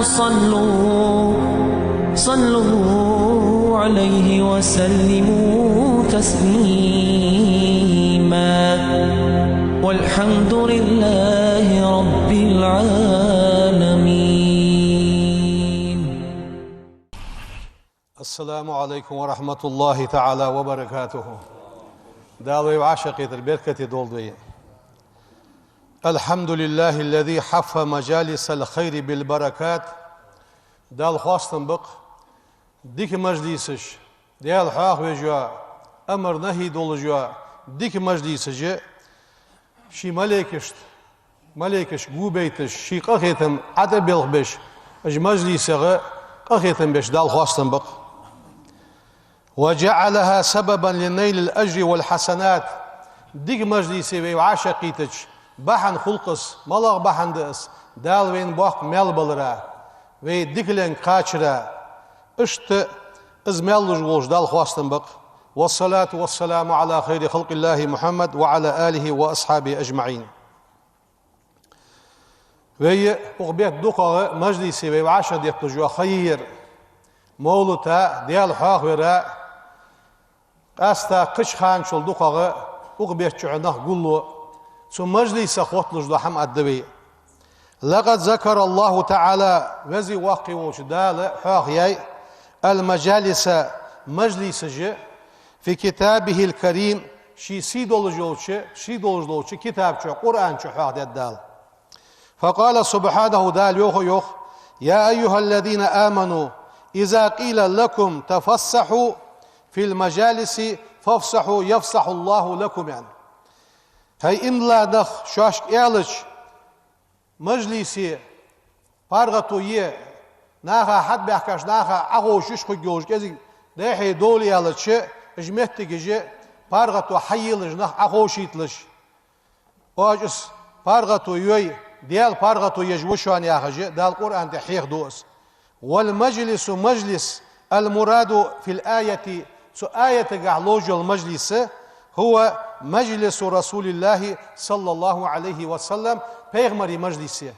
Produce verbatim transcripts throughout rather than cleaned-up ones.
صلوا، صلوا عليه وسلموا تسليما. والحمد لله رب العالمين. السلام عليكم ورحمة الله تعالى وبركاته. Дала вай вӀашагӀкхетар беркате долда вай. الحمد لله الذي حف مجالس الخير بالبركات. Дала хоастам ба-кх дика мажлисаш, Даьла хьоахавеш йола, амар-нахьи долаш йола дика мажлисаш, ший малейкашта, малейкаш гобайташ, ший къахетам Ӏадабелхбеш, уж мажлисех къахетам беш Дала хоастам ба-кх. وجعلها سببا لنيل الأجر والحسنات. Дика мажлисе вай вӀашагӀкхийтача бахьан хул-кх из, малагӀа бахьан да из, Дала вайна боккха маьл балара, вай дикаленга кхачара. Иштта из маьл луш волча Дала хоастам ба-кх. والصلاة والسلام على خير خلق الله محمد وعلى آله وأصحابه أجمعين. Вай укх бетта дукхагӀа мажлисе вай вӀашагӀдетталуш йола ха я ер. Мовлата, Даьла хьоахавара, къаьстта кхыча ханашкара дукхагӀа укх бетта чухьа нах гулло, цу мажлисах хотталуш дола хӀама аргда вай. لقد ذكر الله تعالى, Веза-Воккха волча Дала хьоахаяьй, المجالس, мажлисаш, في كتابه الكريم, ший сий долаш йолча, сий долаш долча китаба чу, Къуръан чу хьоахадаьд Дала. فقال سبحانه, Дала йоах, йоах: يا أيها الذين آمنوا إذا قيل لكم تفسحوا في المجالس فافسحوا يفسح الله لكم, аьнна. ХӀай иман дилла нах, шоашка аьлча, мажлисе паргӀато е, наха хьатӀабаьхкача наха Ӏоховшаш хургйолаш кӀезига дехьа довла аьлча, уж моттигаш паргӀато хьаелаш, нах Ӏоховшийталаш. Оаш из паргӀато йой, Даьла паргӀато еш ва шоана, яхаш, Дала Къуръан тӀа хьехаду из. والمجلس, мажлис, المراد في الآية, цу аятагахь ловш йола мажлис, هو مجلس رسول الله صلى الله عليه وسلم, пайхамара мажлис я.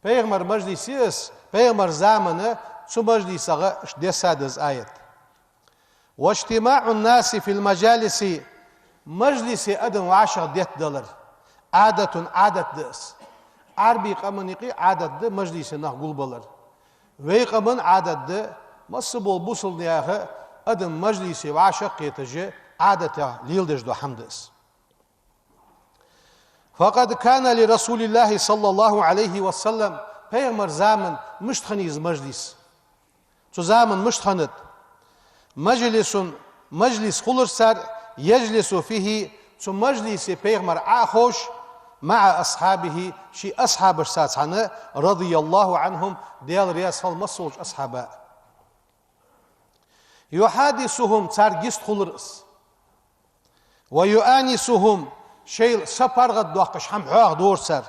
Пайхамара мажлис я из, пайхамара заман цу мажлисагӀа, иштта дессад из аят. واجتماع الناس في المجالس, мажлисе адам вӀашагӀдеттадалар, عادة, Ӏадат да из. Ӏарбий къаман юкъе Ӏадат да мажлисе нах гулбалар. Вай къаман Ӏадат да, масса бола бусалба наха адам мажлисе вӀашагӀкхеташ, Ӏадатах леладеш дола хӀама да из. فقد كان لرسول الله صلى الله عليه وسلم, пайхамара заман мишта хиннай из мажлис? Цу заман мишта хиннад? مجلس, мажлис хулар цар, يجلس فيه, цу мажлисе пайхамар Ӏоховш, مع أصحابه, ший асхьабашца цхьана, رضي الله عنهم, Даьла раьза хилва массаволча асхьабаша. يحادثهم, царга йистхулар из. ويؤانسهم, шоайла сапаргӀатдоаккхаш хӀама хьоахадора цар.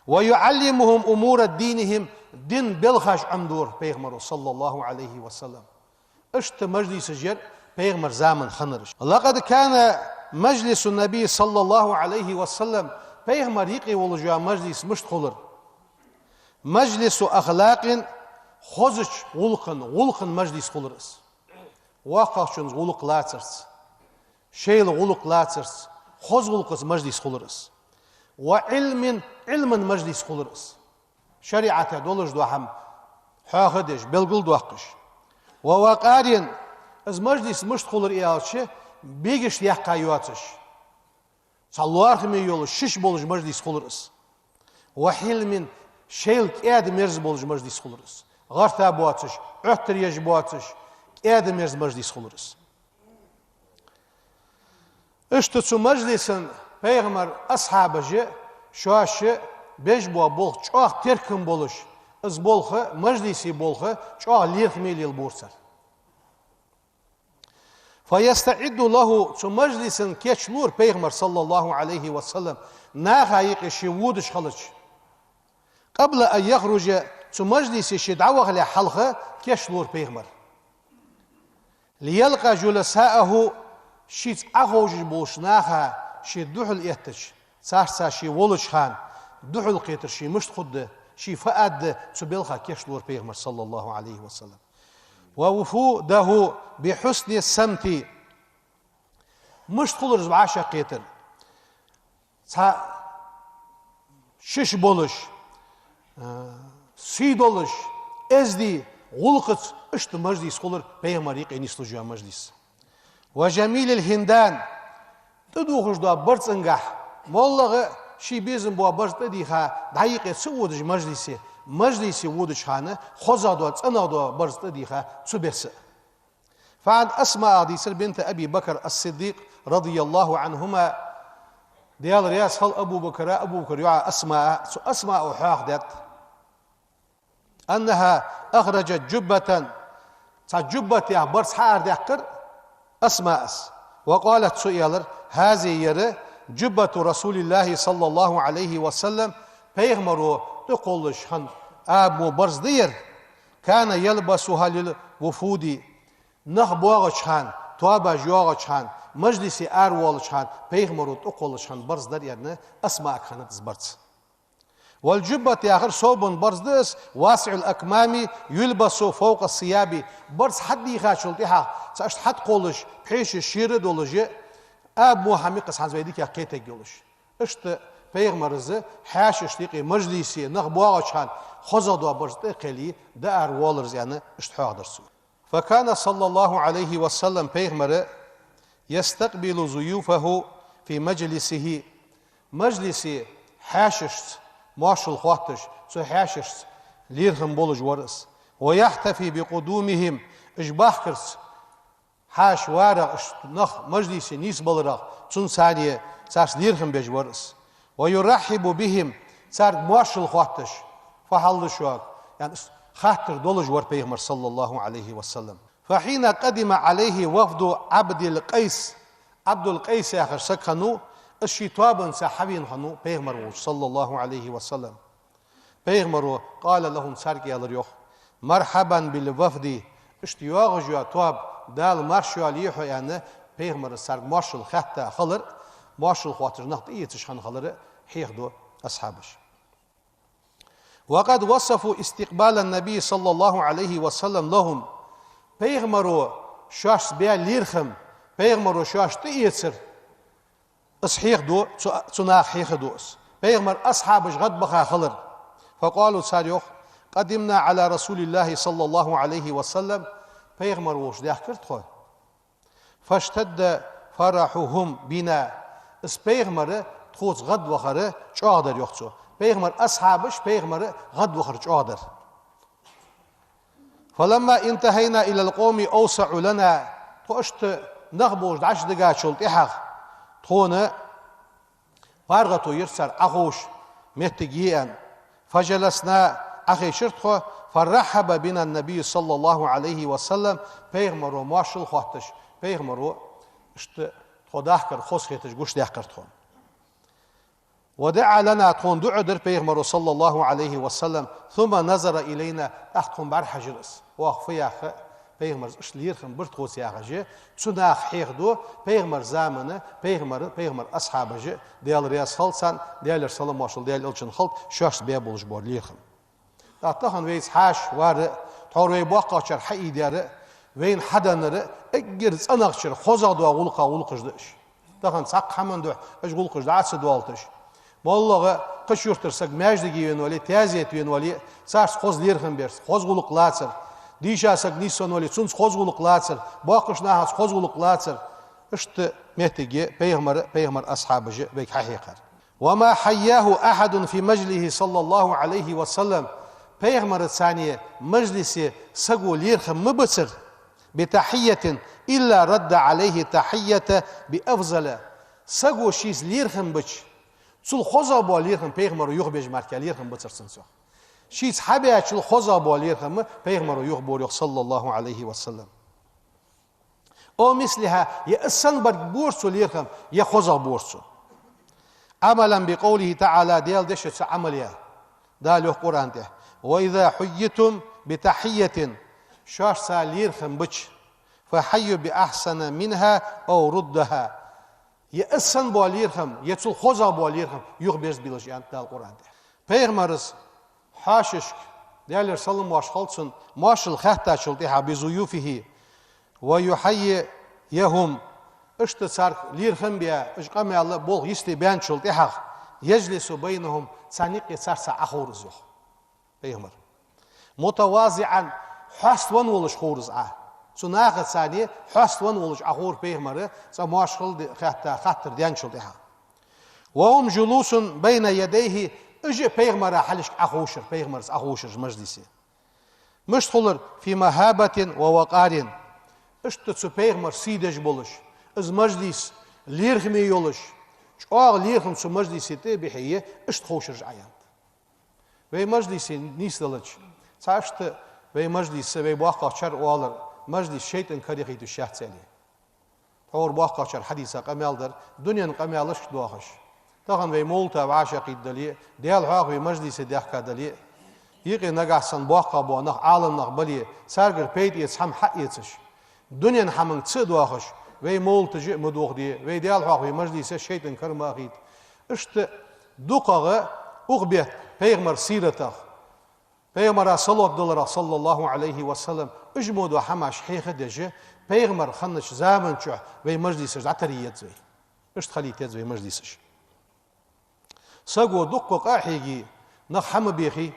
ويعلمهم أمور دينهم, дина белхаш Ӏомадора пайхамара, صلى الله عليه وسلم. Иштта мажлисаш яр пайхамара заман хиннараш. لقد كان مجلس النبي صلى الله عليه وسلم, пайхамара юкъе волаш йола мажлис мишта хулар? مجلس أخلاق, хозача гӀулакха, гӀулакха мажлис хулар из. ВоккхагӀчунца гӀулакх лацарца, шоайла гӀулакх лацарца, хоза гӀулакхаца мажлис хулар из. وعلم, Ӏилман мажлис хулар из. ШариӀата долаш дола хӀама хьоахадеш, белгалдоаккхаш. ووقار, из мажлис мишта хулар аьлча, бегашта яьккха йоацаш, цхьа лоархӀаме йолаш, шиш болаш мажлис хулар из. وحلم, шоайла кӀаьда-мерза болаш мажлис хулар из. ГӀарта боацаш, Ӏоттар еш боацаш, кӀаьда-мерза мажлис хулар из. Иштта цу мажлисан пайхамара асхьабаша шоаш беш бола болх чӀоагӀа теркам болаш, из болх, мажлисе болх чӀоагӀа лоархӀаме лелабора цар. فيستعد له, цу мажлисана кийчлора пайхамар, صلى الله عليه وسلم, наха юкъе ше водаш хилча. قبل أن يخرج, цу мажлисе ше дӀавахалехьа хьалха кийчлора пайхамар. ليلقى جلساءه, шийца Ӏоховшаш болча наха ше духьал эттача, царца ше волча хана, духьалкхетар ший мишта хургда, Ший фу аргда, цу балха кийчлора пайхамар, саллаллаху Ӏалайхи ва саллам. ووفوده بحسن السمت. Мишта хулар из вӀашагӀкхетар? Цхьа шиш болаш, а, сий долаш, эздий гӀулакхаца, иштта мажлис хулар пайхамара юкъе нийслуш йола мажлис. وجميل الهندان. ТӀадувхаш дола барзкъангахьа, моллагӀа ший безам бола барзкъа тӀадийха, дӀа юкъе ца водаш мажлисе, мажлисе водача хана хозагӀа дола, цӀенагӀа дола барзкъа тӀадийха, цу беса. فعن أسماء, дийцар, بنت أبي بكر الصديق رضي الله عنهما. Даьла раьза хилва Абу Бакара, Абу Бакара йоӀа Асмаа, цу Асмаа хьоахадаьд. أنها أخرجت جبة. Цхьа جبة яха барзкъа хьаарадаьккхар Асмаас. وقالت, цо аьлар: هذه, ер, جبة رسول الله صلى الله عليه وسلم, пайхамара тӀакхоллаш хинна абамо барзкъа да ер. كان يلبسها للوفود. Нах боагӀача хана, тоабаш йоагӀача хана, мажлисе араволлача хана пайхамара тӀакхоллаш хинна барзкъа дар, аьнна, Асмаага хиннад из барзкъа. والجبة, яхар, ثوب, барзкъа да из, واسع الأكمام يلبس فوق الثياب. Барзкъа хьатӀадийхачул тӀехьагӀа, цхьа иштта хьатӀакхоллаш, хьаьший шера долаш, абамо хӀама юкъе цхьанза вай дикагӀа кхетаргйолаш. Иштта пайхамара из хьаьшашта юкъе мажлисе, нах боагӀача хана хозагӀа дола барзкъа тӀа а кхелле, дӀаараволлар из, аьнна, иштта хьоахадаьр цо. فكان صلى الله عليه وسلم, пайхамар, يستقبل ضيوفه في مجلسه. Мажлисе хьаьшашца моаршал хоатташ, цу хьаьшашца лерхӀам болаш вар из. ويحتفي بقدومهم. Уж бахкарца, хьаьша варах, иштта нах мажлисе нийсбаларах, цунца царца лерхӀам беш вар из. ويرحب بهم, царга моаршал хоатташ, фу хьал да шуга, аьнна, иштта хаттар долаш вар пайхамар, саллаллаху Ӏалайхи ва саллам. فحين قدم عليه وفد عبد القيس, Ӏабдул-Къайс яхаш саг хиннав, из ший тоабанца хьавена хиннав пайхамар волча, саллаллаху Ӏалайхи ва саллам. Пайхамара, قال لهم, царга аьлар йоах: مرحبا بالوفد, иштта йоагӀаш йола тоаба, Дала марша йоалае хьо, аьнна, пайхамара царга моаршал хаьтта хилар, моаршал хоатташ нах тӀаэцаш хинна хилар хьехаду асхьабаша. وقد وصفوا استقبال النبي صلى الله عليه وسلم لهم. Пайхамара шоашца баь лерхӀам, пайхамара шоаш тӀаэцар, из хьехаду, цу, цу наха хьехаду из. Пайхамара асхьабаш гӀадбаха хилар. فقالوا, цар йоах: قدمنا على رسول الله صلى الله عليه وسلم, пайхамар волча даьхкар тхо. فاشتد فرحهم بنا. Из пайхамар тхоца гӀадвахар чӀоагӀа дар, йоах цо. Пайхамара асхьабаш пайхамар гӀадвахар чӀоагӀа дар. فلما انتهينا إلى القوم أوسعوا لنا. Тхо иштта нах болаш дӀачудигачул тӀехьагӀа тхона паргӀато йир цар Ӏоховша моттиг е аьнна. فجلسنا, Ӏохайшар тхо, فرحب بنا النبي صلى الله عليه وسلم, пайхамара моаршал хоатташ, пайхамара иштта тхо дахкар хоза хеташ гучадаьккхар тхона. ودعا لنا, тхона дуӀа дир пайхамара, صلى الله عليه وسلم, ثم نظر إلينا, тӀаккха тхона бӀарахьежар из. Оаха фу йоах, пайхамара иштта лерхӀам бир тхоца яхаш, цу наха хьехаду, пайхамара заман, пайхамара, пайхамара асхьабаша, Даьла раьза хилва царна, Даьлера салам-моаршал Даьла Элчанна хилда, шоашца баь болаш бола лерхӀам. ТӀаккха тахан вайца хьаьша вар а, тхьовра вай боккхагӀчар хьаийдер а, вайна хьаденнар а, эггара цӀенагӀчар, хозагӀа дола гӀулакхех гӀулакхаш да уж. Тахан цхьаккха хӀаман духьа уж гӀулакхаш дӀа а ца доалийташ, моллагӀа кхыча юртара саг маьждиге вена вале, таьзете вена вале, царца хоза лерхӀам беш, хоза гӀулакх лацар, дийша саг нийсвенна вале, цунца хоза гӀулакх лацар, боккхийча нахаца хоза гӀулакх лацар, иштта моттиге пайхамара, пайхамара асхьабаша вайга хьахьекхар. وما حياه أحد في مجلسه صلى الله عليه وسلم. Пайхамарца цхьана мажлисе саго лерхӀам ма бацар, بتحية إلا رد عليه التحية بأفضل. Саго шийца лерхӀам бича, цул хозагӀа бола лерхӀам пайхамара юхабеш мара лерхӀам бацар цунца, йоах. Шийца хьабаьчул хозагӀа бола лерхӀам пайхамара юхабора, йоах, صلى الله عليه وسلم. أو مثلها, е из санна бар бора цо лерхӀам, е хозагӀа бора цо. عملا بقوله تعالى, Даьла дешаца Ӏамал е. Дала йоах Къуръан тӀа: وإذا حييتم بتحية, шоашца лерхӀам бича, فحيوا بأحسن منها أو ردوها. Е из санна бола лерхӀам, е цул хозагӀа бола лерхӀам юхаберзабелаш, аьннад Дала Къуръан тӀа. Пайхамарца Хьаьшашка, Даьлера салам-моаршал хилда цунна, моаршал хаьттачул тӀехьагӀа, بضيوفه ويحييهم, иштта царга лерхӀам бе, уж къамаьл, болх йисте баьнначул тӀехьагӀа, يجلس بينهم, царна юкъе царца Ӏоховр из, йоах пайхамар. متواضعا, хьаставенна волаш ховр из Ӏа. Цу нахаца цхьана хьаставенна волаш Ӏоховр пайхамар, цкъа моаршал де-, хаьтта, хаттар даьнначул тӀехьагӀа. وهم جلوس بين يديه, уж а пайхамара хьалхашка Ӏоховшар, пайхамарца Ӏоховшар мажлисе. Мишта хулар? في مهابة ووقار. Иштта цу пайхамара сий деш болаш, из мажлис лерхӀаме йолаш, чӀоагӀа лерхӀам цу мажлисе тӀа бихье, иштта ховшар уж Ӏа, аьннад. Вай мажлисе нийсделча, цхьа иштта вай мажлисе, вай боккхагӀчар оалар, мажлис шайтӀан кара яхийташ яц аьле. Тхьовра боккхагӀчар хьадиса къамаьл дар, дунен къамаьлашка доахаш. Тахан вай мовлата вӀашагӀкхийтта дале а, Даьла хьоахаве мажлисе даьхка дале а, юкъе нагахь санна боккхагӀа бола нах, Ӏаламнах бале, царгара пайда эца хӀама хьаэцаш, дунен хӀаманга ца а доахаш, вай мовлаташ а ма дохаде, вай Даьла хьоахаве мажлисаш шайтӀан кара ма яхийта. Иштта дукхагӀа укх бетта пайхамара сиратах, пайхамара салот даларах, صلى الله عليه وسلم, уж мо дола хӀамаш хьеха а деш, пайхамар хиннача заман чухь вай мажлисаш дӀатаръе еза вай. Иштта хилийта еза вай мажлисаш. Саго дукха къа а хьеге, нах хӀама бехе,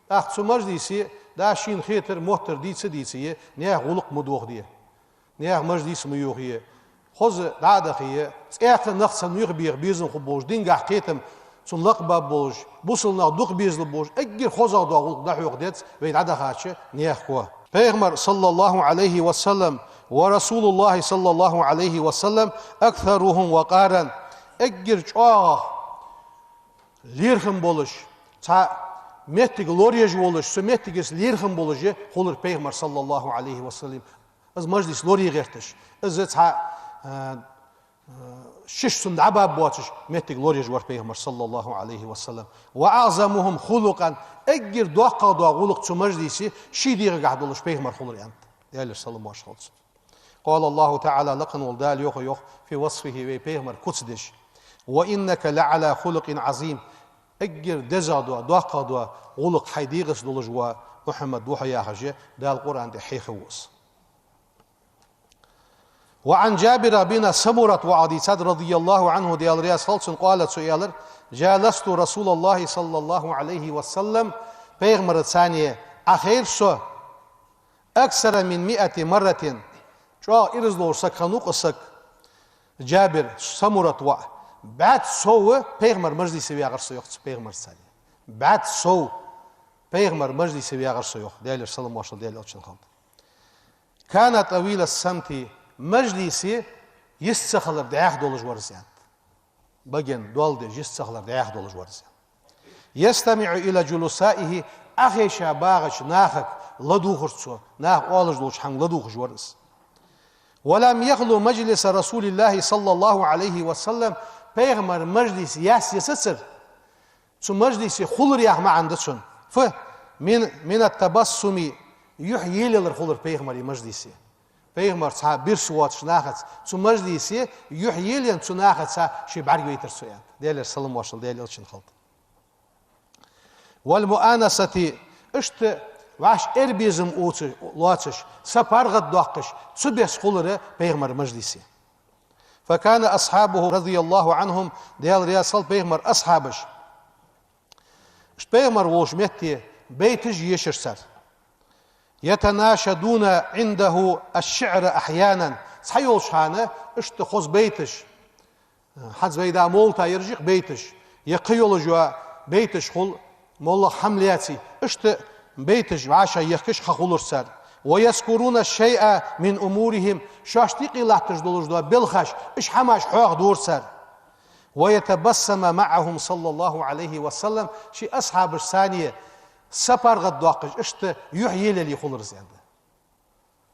тӀаккха цу мажлисе, да шийна хетар, моттар дийца а дийце, наьха гӀулакх ма дохаде. Наьха мажлис ма йохае, хоза дӀа а дахе, цӀаькха а нах царна юхабеха безам хургболаш, дингахь кхетам цунна лакхбаргболаш, бусалба нах дукха безалургболаш, эггара хозагӀа дола гӀулакх дӀахьоха деза вай дӀадахача наьха коа. Пайхамар, صلى الله عليه وسلم, ورسول الله صلى الله عليه وسلم أكثرهم وقارا, эггара чӀоагӀагӀа лерхӀам болаш, цхьа моттиг лораеш волаш, цу моттигашца лерхӀам болаш хулар пайхамар, صلى الله عليه وسلم. Из мажлис лорае гӀерташ, из цхьа, а, а, шишша цунна дӀабаргбоацаш моттиг лораеш вар пайхамар, صلى الله عليه وسلم. وأعظمهم خلقا, эггара доккхагӀа дола гӀулакх цу мажлисе ший дегӀагахь долаш пайхамар хулар, аьннад. Даьлера салам-моаршал хилда цунна. قال الله تعالى, лакха вола Дала йоах, йоах, في وصفه, вай пайхамара куц деш: وإنك لعلى خلق عظيم. Эггара дезагӀа дола, доккхагӀа дола гӀулакх хьай дегӀаца долаш ва, Мухьаммад, ва хьо, яхаш, Дала Къуръан тӀа хьехаву из. وعن جابر بن سمرة, ваӀа дийцад, رضي الله عنه, Даьла раьза хилва цунна, قال, цо аьлар: جالست رسول الله صلى الله عليه وسلم, пайхамарца цхьана Ӏохайра со, أكثر من مائة مرة, чӀоагӀа ираз ловш саг хиннав-кх из саг, Джабир, Самурат воӀ. БӀаьзза сов пайхамара мажлисе ваьгӀар со, йоах цо, пайхамарца цхьана. БӀаьзза сов пайхамара мажлисе ваьгӀар со, йоах, Даьлера салам-моаршал Даьла элчанна хилда. كان طويل الصمت, мажлисе йист ца хилар дӀаьха долаш вар из, аьннад. Баген доал деш, йист ца хилар дӀаьха долаш вар из. يستمع إلى جلسائه, Ӏохайша багӀача нахага ладувгӀар цо, наха оалаш долча хӀаманга ладувгӀаш вар из. ولم يخل مجلس رسول الله صلى الله عليه وسلم, пайхамара мажлис яьсса йисацар, цу мажлисе хулар яха маӀан да цун. Фу, من, من التبسم, юхь елаялар хулар пайхамара мажлисе. Пайхамар цхьа бирса воацаш нахаца, цу мажлисе юхь елаенна цу нахаца ший бӀаргавайтар цо, аьннад. Даьлера салам-моаршал Даьла элчанна хилда. والمؤانسة, иштта вӀаши эр безам оца-, лоацаш, са паргӀата доаккхаш, цу беса хулар пайхамара мажлисе. فكان أصحابه رضي الله عنهم, Даьла раьза хилва пайхамара асхьабаш. Иштта пайхамар волча метте байташ ешар цар. يتناشدون عنده الشعر أحيانا. Цхьайолча хана иштта хоза байташ, хӀанз вай да мовлата яржих байташ, е кхыйолаш йола байташ хул, моллагӀа хӀама лаьце, иштта байташ вӀашагӀъехкаш хьахулар цар. ويذكرون شيئا من أمورهم, шоашта юкъе латташ долаш дола белхаш, уж хӀамаш хьоахадора цар. ويتبسم معهم صلى الله عليه وسلم, ший асхьабашца цхьана са паргӀата доаккхаш, иштта юхь елаяле хулар из, аьннад.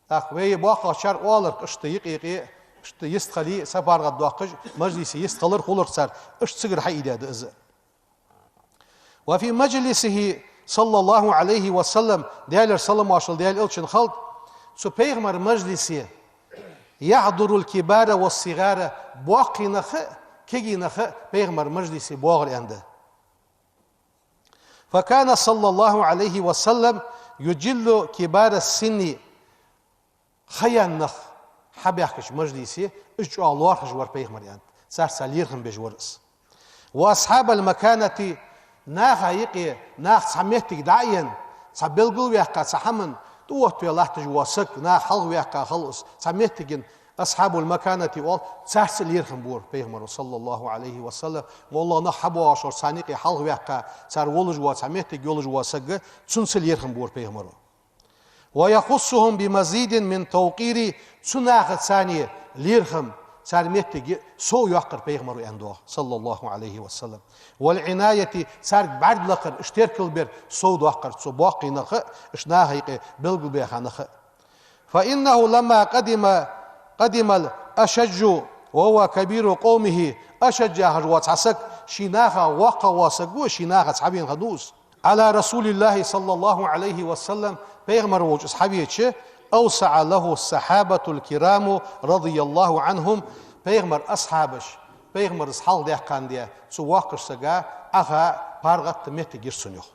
ТӀаккха вай боккхагӀчар оалар-кх, иштта юкъе-юкъе, иштта йистхиле, са паргӀата доаккхаш, мажлисе йистхилар хулар цар, иштта цигара хьаийдеш да из. وفي مجلسه صلى الله عليه وسلم, Даьлера салам-моаршал Даьла элчанна хилда, цу пайхамара мажлисе يحضر الكبار والصغار, боккхий нах а, кегий нах а пайхамара мажлисе боагӀар, аьннад. فكان صلى الله عليه وسلم يجل كبار السن. Ха яьнна нах хьабаьхкача мажлисе, уж чӀоагӀа лоархӀаш вар пайхамар, аьннад. Царца лерхӀам беш вар из. وأصحاب المكانة, наха юкъе, наха цхьа моттиг дӀа а енна, цхьа белгалваьккха, цхьа хӀаман тӀаоттаве латташ вола саг, наха хьалхаваьккха хилва из, цхьа моттиган أصحاب المكانة оал, царца лерхӀам бора пайхамара, صلى الله عليه وسلم. МоллагӀа нах хьабоагӀаш вар, царна юкъе хьалхаваьккха, цар волаш вола, цхьа моттиг йолаш вола саг, цунца лерхӀам бора пайхамара. ويخصهم بمزيد من التوقير, цу нахаца царна лерхӀам, цар моттиг сов йоаккхар пайхамара, аьнна доагӀа, صلى الله عليه وسلم. والعناية, царга бӀарг лакхар, уж теркалбар сов доаккхар, цу боккхий наха, уж наха юкъе белгалбаьха наха. فإنه لما قدم، قدم الأشج وهو كبير قومه. Ашаж яхаш вола цхьа саг, ший наха воккхагӀа вола саг ва, ший нахаца хьавена хиннав из. على رسول الله صلى الله عليه وسلم, пайхамар волча из хьавеча, أوسع له الصحابة الكرام رضي الله عنهم, пайхамара асхьабаш, пайхамара из хьалхадаьккха даь, цу воккхача сага Ӏаха паргӀата моттиг йир цунна, йоах.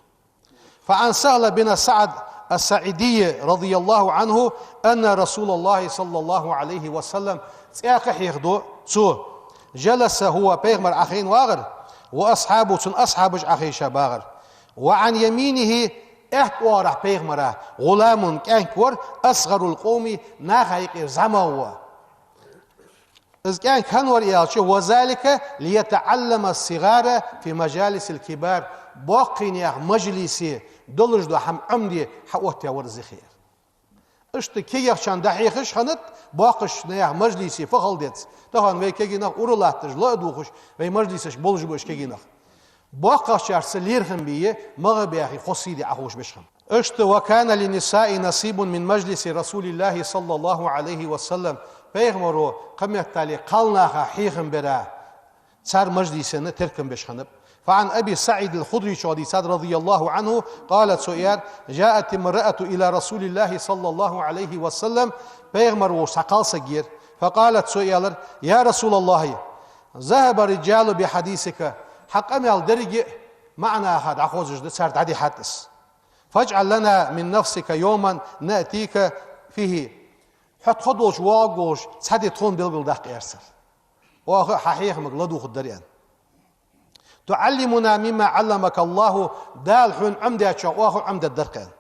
فعن سهل بن سعد الساعدي رضي الله عنه أن رسول الله صلى الله عليه وسلم, цӀаькха а хьехаду цо, جلس هو, пайхамар Ӏахайна вагӀар, وأصحابه, цун асхьабаш Ӏахайша багӀар. وعن يمينه, аьтта оагӀорахьа пайхамара, غلام, кӀаьнк вар, أصغر القوم, наха юкъера зӀамагӀа ва. Из кӀаьнк хӀана вар аьлча, وذلك ليتعلم الصغار في مجالس الكبار, боккхий наьха мажлисе долаш дола хӀама Ӏомаде хьаоттаваь вар из, йоах. Иштта кегийчарна дӀахьехаш хиннад, боккхача наьха мажлисе фу хила деза. Тахан вай кегий нах ура латташ, ла а дувгӀаш, вай мажлисашка болаш ба уж кегий нах. БоккхагӀчарца лерхӀам бе, магӀа баьхе, хоссийде Ӏаховшабеш хиннаб. Иштта وكان للنساء نصيب من مجلس رسول الله صلى الله عليه وسلم, пайхамара кхыметтел кхалнаха хьехам бера, цар мажлисена теркам беш хиннаб. فعن أبي سعيد الخدري, цо дийцад, رضي الله عنه, قال, цо аьлар: جاءت امرأة إلى رسول الله صلى الله عليه وسلم, пайхамар волча цхьа кхалсаг яр. فقالت, цо аьлар: يا رسول الله، ذهب الرجال بحديثك, хьа къамаьл деррига а маӀанаха дӀахозаш да, цар дӀадихьад из. فاجعل لنا من نفسك يوما نأتيك فيه. Хьо тхо долча воагӀаргволаш цхьа ди тхона белгалдаккха, аьлар цар. Оаха хьа хьехамга ладувгӀаргдар, аьнна. تعلمنا مما علمك الله, Дала хьона Ӏомадаьчох оаха Ӏомадергдар-кх, аьнна.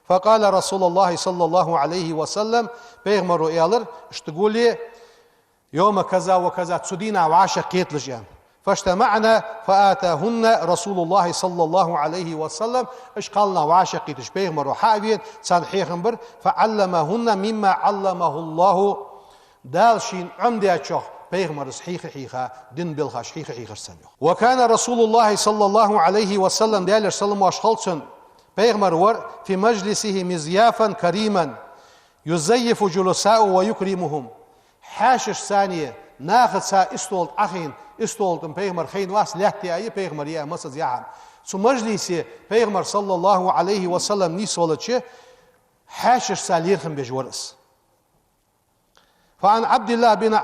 فقال رسول الله صلى الله عليه وسلم, пайхамара аьлар, иштта гуле, يوم كذا وكذا, цу дийнахьа вӀашагӀкхеталаш, аьнна. فاجتمعن فأتاهن رسول الله صلى الله عليه وسلم, уж кхалнах вӀашагӀкхийтача пайхамара хьа а вена, царна хьехам бир, فعلمهن مما علمه الله. Дала шийна Ӏомадаьчох пайхамара хьеха а хьийха, дина белхаш хьеха а хьийхар царна, йоах. وكان رسول الله صلى الله عليه وسلم, Даьлера салам-моаршал хилда цунна, пайхамар вар, في مجلسه مضيافا كريما يضيف جلساءه ويكرمهم. Хьаьшашца, нахаца истола тӀа Ӏахайна, истола тӀа пайхамар хайна вац, лаьтта яь я пайхамар, яь массаза яхьа. Цу мажлисе пайхамар, صلى الله عليه وسلم, нийсвелча, хьаьшашца лерхӀам беш вар из. فعن عبد الله بن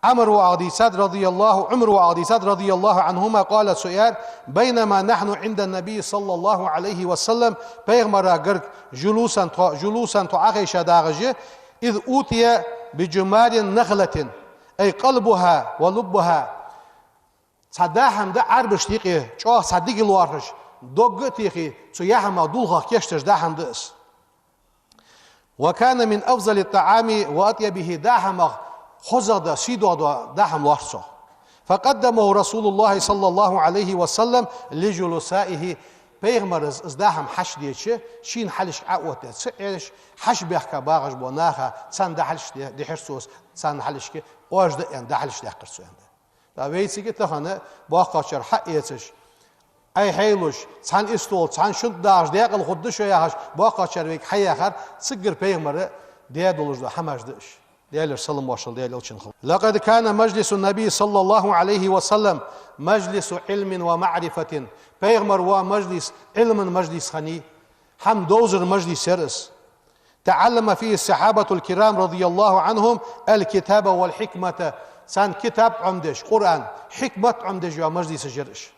عمرو, ва ах дийцад, رضي الله, Ӏумар, ва ах дийцад, رضي الله عنهما, قال, цо аьлар: بينما نحن عند النبي صلى الله عليه وسلم, пайхамара гарга, جلوسا, тхо, جلوسا, тхо Ӏахайша дагӀаш, إذ أتي بجمار نخلة، أي قلبها ولبها. Цхьа даа хӀама да Ӏарбашта юкъе, чӀоагӀа цхьа дика лоархӀаш, дог а техе, цу яа хӀамах дулхах кийчдеш даа хӀама да из. وكان من أفضل الطعام وأطيبه, даа хӀамах хозагӀа да, сий доагӀа да даа хӀама лоархӀ цох. فقدمه رسول الله صلى الله عليه وسلم لجلسائه. Пайхамара из, из даа хӀама хьачудеча, шийна хьалхашка Ӏооттадаь, ца Ӏеш, хьачубаьхка багӀаш бола наха царна дӀахьалхашка де-, дихьар цо из, царна хьалхашка, оаш да аьнна, дӀахьалхашка даьккхар цо аьнна. ТӀаккха вайцига тахан боккхагӀчар хьаэцаш, Ӏайхьайлуш, цхьан истола, цхьан шунтӀа дагӀаш декъала хургда шо яхаш, боккхагӀчар вайга хьаяьхар, циггара пайхамара даь долаш дола хӀамаш да уж. Даьлера салам-моаршал Даьла элчанна хилда. لقد كان مجلس النبي صلى الله عليه وسلم مجلس علم ومعرفة. Пайхамара вола мажлис Ӏилман мажлис хиннай, хӀама довзара мажлис яр из. تعلم فيه الصحابة الكرام رضي الله عنهم الكتاب والحكمة. Царна китаб Ӏомадеш, Къуръан, хьикмат Ӏомадеш йола мажлисаш яр уж.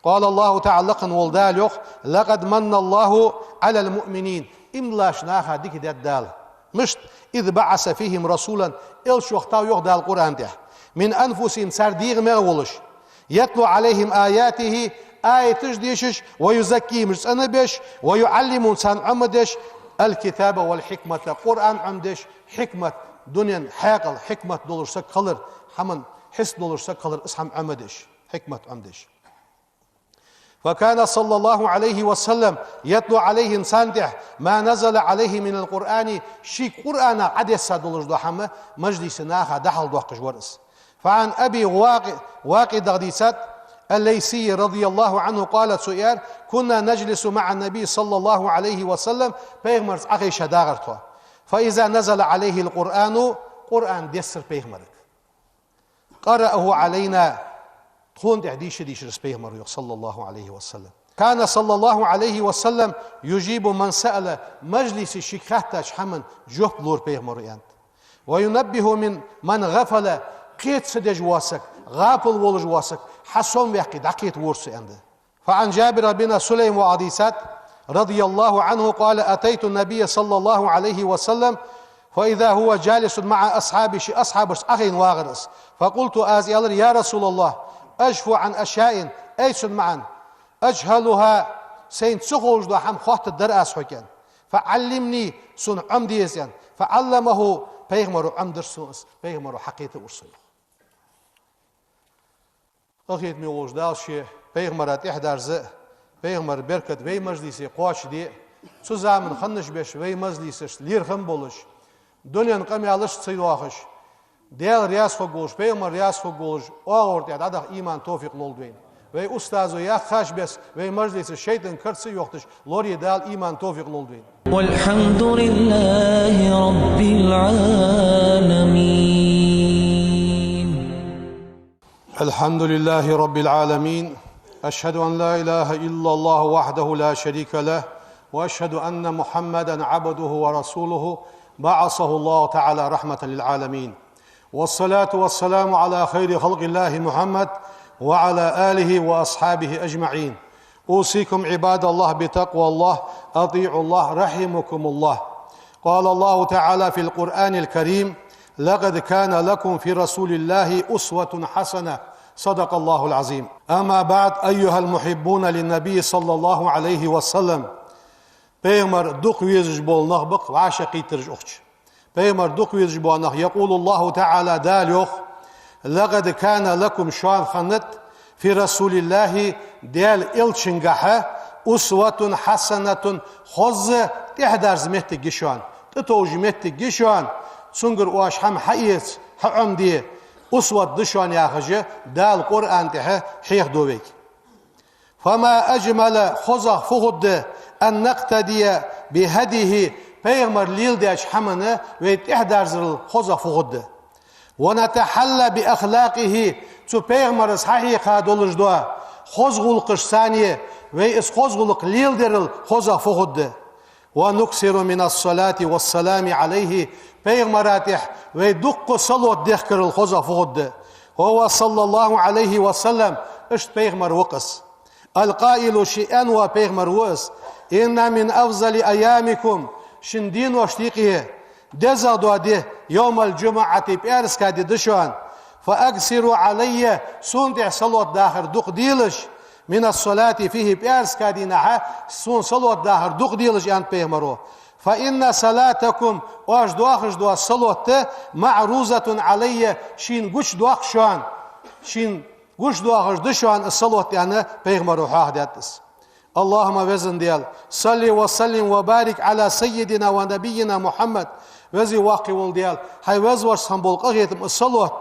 قال الله تعالى, лакха вола Дала йоах: لقد من الله على المؤمنين, иман долча наха дика даьд Дала. Мишта? إذ بعث فيهم رسولا, элча вахийтав йоах Дала Къуръан тӀа, من أنفسهم, цар дегӀамех волаш, يتلو عليهم آياته, аяташ дешаш, ويزكيهم, цӀенбеш, ويعلمهم, царна Ӏомма деш, الكتاب والحكمة, Къуръан Ӏомма деш, хьикмат, дунен хьаькъал, хьикмат долаш саг хилар, хӀаман хьист долаш саг хилар, из хӀама Ӏомма деш, хьикмат Ӏомма деш. فكان صلى الله عليه وسلم يتلو عليهم, царна тӀа, ما نزل عليه من القرآن, шийга Къуръана Ӏодесса долаш дола хӀама мажлисе наха дӀахьалдоаккхаш вар из. فعن أبي واق-, واقدة дийцад, الليثي رضي الله عنه قال, цо аьлар: كنا نجلس مع النبي صلى الله عليه وسلم, пайхамарца Ӏохайша дагӀар тхо. فإذا نزل عليه القرآن, Къуръан дессар пайхамарга. قرأه علينا, тхона тӀа дийша дийшар из пайхамаро йоах, صلى الله عليه وسلم. كان صلى الله عليه وسلم يجيب من سأل, мажлисе шийга хаьттача хӀаман жоп лора пайхамаро, аьннад. وينبه من, من غفل, кхета ца деш вола саг, гӀапал волаш вола саг, хьасомаваьккхе дӀакхета вора цо, аьннад. فعن جابر بن سليم, вай дийцад, رضي الله عنه قال: أتيت النبي صلى الله عليه وسلم فإذا هو جالس مع أصحابه, ший асхьабашца Ӏохайна вагӀар из. فقلت, аз аьлар: يا رسول الله، أجف عن أشياء, ай сона маӀан, أجهلها, сайна ца ховш дола хӀама хоаттаргдар аз хьога, аьнна. فعلمني, сона Ӏомаде из, аьнна. فعلمه, пайхамаро Ӏомадир сона из, пайхамаро хьакхетавир сона, йоах. Къахетаме волча Дала ший пайхамара тӀехьадерза, пайхамара беркат вай мажлисе кхоачашде, цу заман хиннача беса вай мажлисашта лерхӀам болаш, дунен къамаьлаш ца йоахаш, Даьла раьза хургволаш, пайхамар раьза хургволаш, оагӀорахьа дӀадаха иман, товфикъ лолда вайна. Вай устазо яххача беса вай мажлисаш шайтӀан карца а йохийташ, лорае Дала иман, товфикъ лолда вайна. والحمد لله رب العالمين. الحمد لله رب العالمين. أشهد أن لا إله إلا الله وحده لا شريك له، وأشهد أن محمدا عبده ورسوله، بعثه الله تعالى رحمة للعالمين. والصلاة والسلام على خير خلق الله محمد وعلى آله وأصحابه أجمعين. أوصيكم عباد الله بتقوى الله، أطيعوا الله رحمكم الله. قال الله تعالى في القرآن الكريم: لقد كان لكم في رسول الله أسوة حسنة. صدق الله العظيم. أما بعد، أيها المحبون للنبي صلى الله عليه وسلم. Пайхамар дукха везаш бола нах ба-кх вӀашагӀкхийттараш укхаза. Пайхамар дукха везаш бола нах, يقول الله تعالى, Дала йоах: لقد كان لكم, шоана хиннад, في رسول الله, Даьла элчангахьа, أسوة حسنة, хоза тӀехьадерза моттиг я шоана, тӀатовжа моттиг я шоана, цунгара оаш хӀама хьаэца, хьаӀомаде, أسوة да шоана яхаш, Дала Къуръан тӀа хьехаду вайга. فما أجمل, хозагӀа фу хургда, أن نقتدي بهديه, пайхамара леладеча хӀамана вай тӀехьадерзарал хозагӀа фу хургда. ونتحلى بأخلاقه, цу пайхамара хьахьекха долаш дола хоза гӀулакхашца вай из хоза гӀулакх леладарал хозагӀа фу хургда. ونكثر من الصلاة والسلام عليه, пайхамара тӀа вай дукха салот дехкарал хозагӀа фу хургда. وهو صلى الله عليه وسلم, иштта пайхамар ва-кх из. القائل, ше аьнна вола пайхамар ва из: إن من أفضل أيامكم, шун деношта юкъе дезагӀдола ди, يوم الجمعة, пӀаьраска ди да шоана. فأكثروا علي, сона тӀа салот дахар дукха делаш, من الصلاة فيه, пӀаьраска дийнахьа сона салот дахар дукха делаш, аьннад пайхамаро. فإن صلاتكم, оаш доахаш дола салот, معروضة علي, шийна гучадоаккх шоана, шийна гучадоахаш да шоана из салот, аьнна, пайхамаро хьоахадаьд из. اللهم, везан Даьла, صل وسلم وبارك على سيدنا ونبينا محمد. Веза-воккха вола Даьла, хьай везаварца хинна бола къахетам, из салот,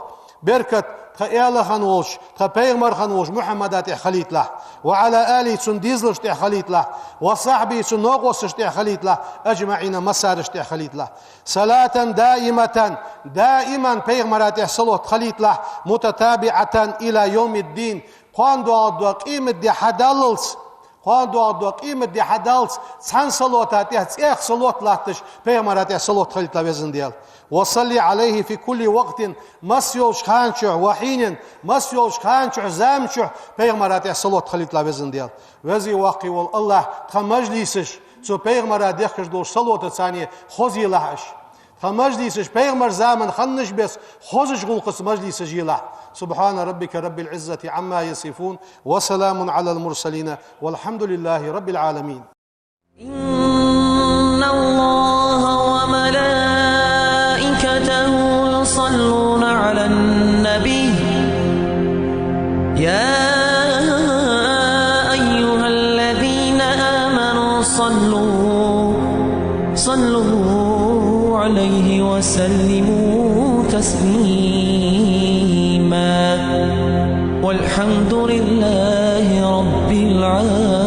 беркат тха аьла хинна волча, тха пайхамар хинна волча Мухьаммада тӀа хилийталахь, وعلى آله, цун дезалашта тӀа хилийталахь, وصحبه, цун новкъосташта тӀа хилийталахь, أجمعين, массарашта тӀа хилийталахь. صلاة دائمة, даиман пайхамара тӀа салот хилийталахь, متتابعة إلى يوم الدين, кхоана доагӀаргдола къематди хьадаллалца, Кхоана доагӀаргдола къематди хьадаллалца цхьан салота тӀа цӀех салот латташ, пайхамара тӀа салот хилийталахь, везан Даьла. وصل عليه في كل وقت, масса йолча хана чухь, وحين, масса йолча хана чухь, зама чухь пайхамара тӀа салот хилийталахь, везан Даьла. Веза а воккха а вола АллахӀ, тха мажлисаш цу пайхамара дехкаш долча салотаца хоза елахь уж. Тха мажлисаш пайхамара заман хиннача беса хозача гӀулакхаца мажлисаш елахь. سبحان ربك رب العزة عما يصفون، وسلام على المرسلين، والحمد لله رب العالمين. إن الله وملائكته يصلون على النبي، يا أيها الذين آمنوا صلوا، صلوا عليه وسلموا تسليما. والحمد لله رب العالمين.